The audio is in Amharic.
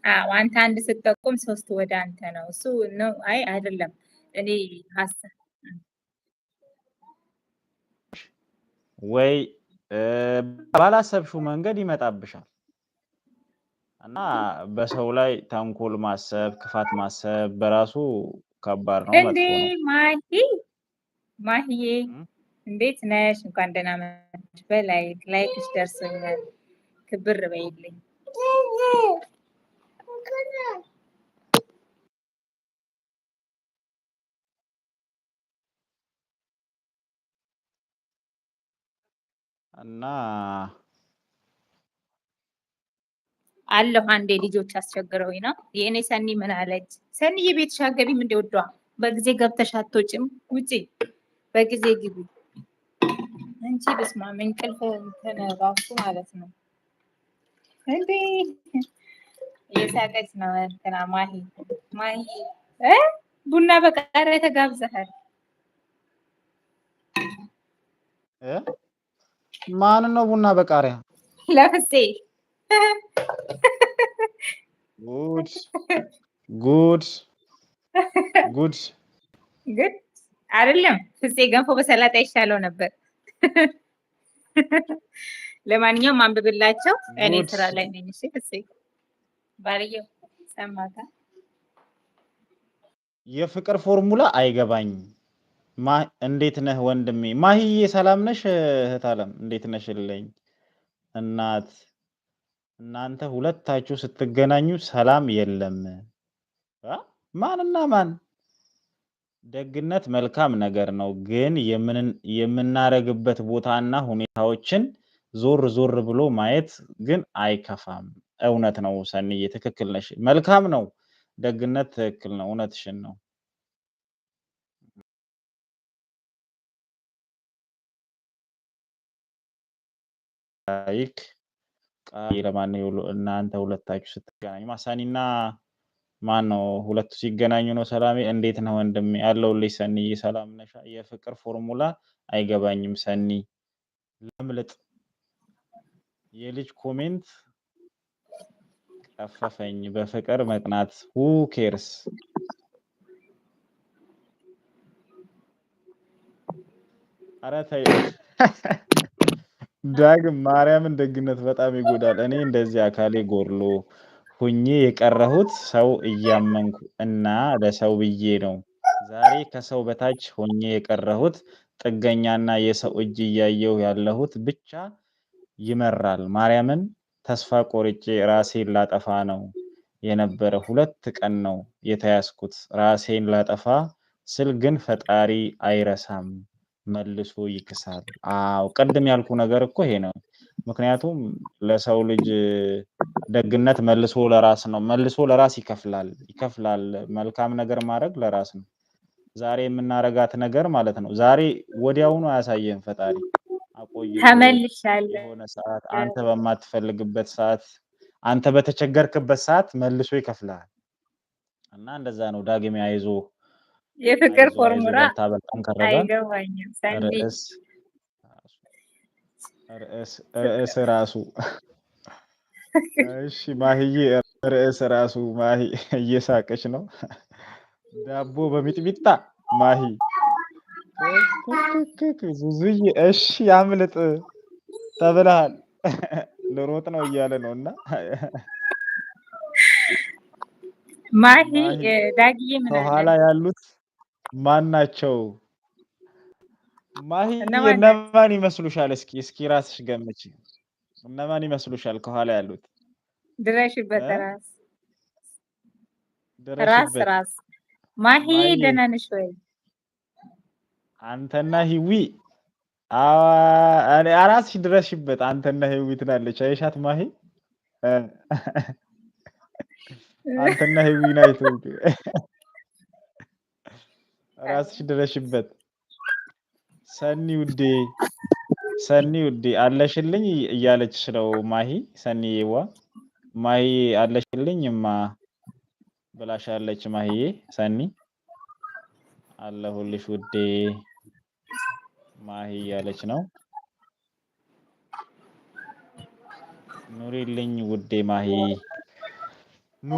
አዎ አንተ አንድ ስትጠቁም ሶስት ወደ አንተ ነው። እሱ ነው። አይ አይደለም፣ እኔ ሀሳብ ወይ ባላሰብሽው መንገድ ይመጣብሻል። እና በሰው ላይ ተንኮል ማሰብ፣ ክፋት ማሰብ በራሱ ከባድ ነው፣ እንዴ መጥፎ ነው። ማሂ ማሂዬ እንዴት ነሽ? እንኳን ደህና መጣሽ። በ like like ሽ ደርሶኛል። ክብር በይልኝ። እና አለሁ አንዴ ልጆች አስቸግረውኝ ነው። የእኔ ሰኒ ምን አለች? ሰኒዬ ቤትሽ አትገቢም እንደ ወዷ በጊዜ ገብተሽ አትወጪም? ውጪ በጊዜ ግቢ እንጂ። በስመ አብ እንቅልፍ እንትን ራሱ ማለት ነው እንዴ እየሳቀች ነው እንትና ማሂ ማሂ እ ቡና በቃሪያ ተጋብዘሃል። እ ማን ነው ቡና በቃሪያ? ለፍሴ ጉድ ጉድ ጉድ! ግን አይደለም ፍፄ ገንፎ በሰላጣ ይሻለው ነበር። ለማንኛውም አንብብላቸው። እኔ ጉድ! ስራ ላይ ነኝ። እሺ ፍፄ ባልየው ሰማታ። የፍቅር ፎርሙላ አይገባኝም። እንዴት ነህ ወንድሜ? ማሂዬ ሰላም ነሽ? እህት አለም እንዴት ነሽልኝ? እናት እናንተ ሁለታችሁ ስትገናኙ ሰላም የለም። አ? ማንና ማን? ደግነት መልካም ነገር ነው፣ ግን የምናረግበት ቦታና ሁኔታዎችን ዞር ዞር ብሎ ማየት ግን አይከፋም። እውነት ነው ሰንዬ፣ ትክክል ነሽ። መልካም ነው ደግነት፣ ትክክል ነው። እውነትሽን ነው። like ለማን ነው እናንተ ሁለታችሁ ስትገናኙ ማሳኒና ማን ነው ሁለቱ ሲገናኙ ነው ሰላሜ። እንዴት ነህ ወንድሜ? አለሁልሽ ሰኒዬ፣ ሰላም ነሽ? የፍቅር ፎርሙላ አይገባኝም ሰኒ። ለምልጥ የልጅ comment ቀፈፈኝ። በፍቅር መቅናት who cares። ኧረ ተይ ዳግም ማርያምን፣ ደግነት በጣም ይጎዳል። እኔ እንደዚህ አካሌ ጎድሎ ሁኜ የቀረሁት ሰው እያመንኩ እና ለሰው ብዬ ነው። ዛሬ ከሰው በታች ሆኜ የቀረሁት ጥገኛና የሰው እጅ እያየሁ ያለሁት ብቻ ይመራል። ማርያምን ተስፋ ቆርጬ ራሴን ላጠፋ ነው የነበረ። 2 ቀን ነው የተያዝኩት። ራሴን ላጠፋ ስል ግን ፈጣሪ አይረሳም፣ መልሶ ይክሳል። አዎ ቅድም ያልኩ ነገር እኮ ይሄ ነው። ምክንያቱም ለሰው ልጅ ደግነት መልሶ ለራስ ነው፣ መልሶ ለራስ ይከፍላል ይከፍላል። መልካም ነገር ማድረግ ለራስ ነው። ዛሬ የምናረጋት ነገር ማለት ነው። ዛሬ ወዲያውኑ አያሳየህም ፈጣሪ፣ አቆይቶ ተመልሻለሁ። የሆነ ሰዓት አንተ በማትፈልግበት ሰዓት፣ አንተ በተቸገርክበት ሰዓት መልሶ ይከፍልሃል። እና እንደዛ ነው። ዳግም አይዞ የፍቅር አይዞ አይዞ፣ ፎርሙላ በርታ በል፣ ጠንከር በል። አይገባኝም ሰኒ። ርዕስ ርዕስ ርዕስ ራሱ እሺ ማሂዬ፣ ርዕስ ራሱ ማሂ እየሳቀች ነው። ዳቦ በሚጥሚጣ ማሂ ክክክክ ዙዙዬ፣ እሺ ያምልጥ ተብለሃል። ልሮጥ ነው እያለ ነው። እና ማሂ ማሂ ዳግዬ ምን አለ? ከኋላ ያሉት ማን ናቸው? ማሂ እነማን ናቸው? እነማን ይመስሉሻል? እስኪ እስኪ ራስሽ ገምቺ። እነማን ይመስሉሻል ከኋላ ያሉት? ድረሽበት እ? ራስ ራስ ድረሽበት ራስ ማሂ ማሂ። ደህና ነሽ ወይ? አንተና ሂዊ ራስሽ ድረሽበት። አንተና ሂዊ ትላለች። አይሻት ማሂ እ አንተና ሂዊ ናይቱ ራስሽ ድረሽበት። ሰኒ ውዴ፣ ሰኒ ውዴ አለሽልኝ እያለችሽ ነው ማሂ። ሰኒዬዋ ማሂ አለሽልኝ እማ ብላሻለች ማሂዬ። ሰኒ አለሁልሽ ውዴ ማሂ እያለች ነው። ኑሪልኝ ውዴ ማሂ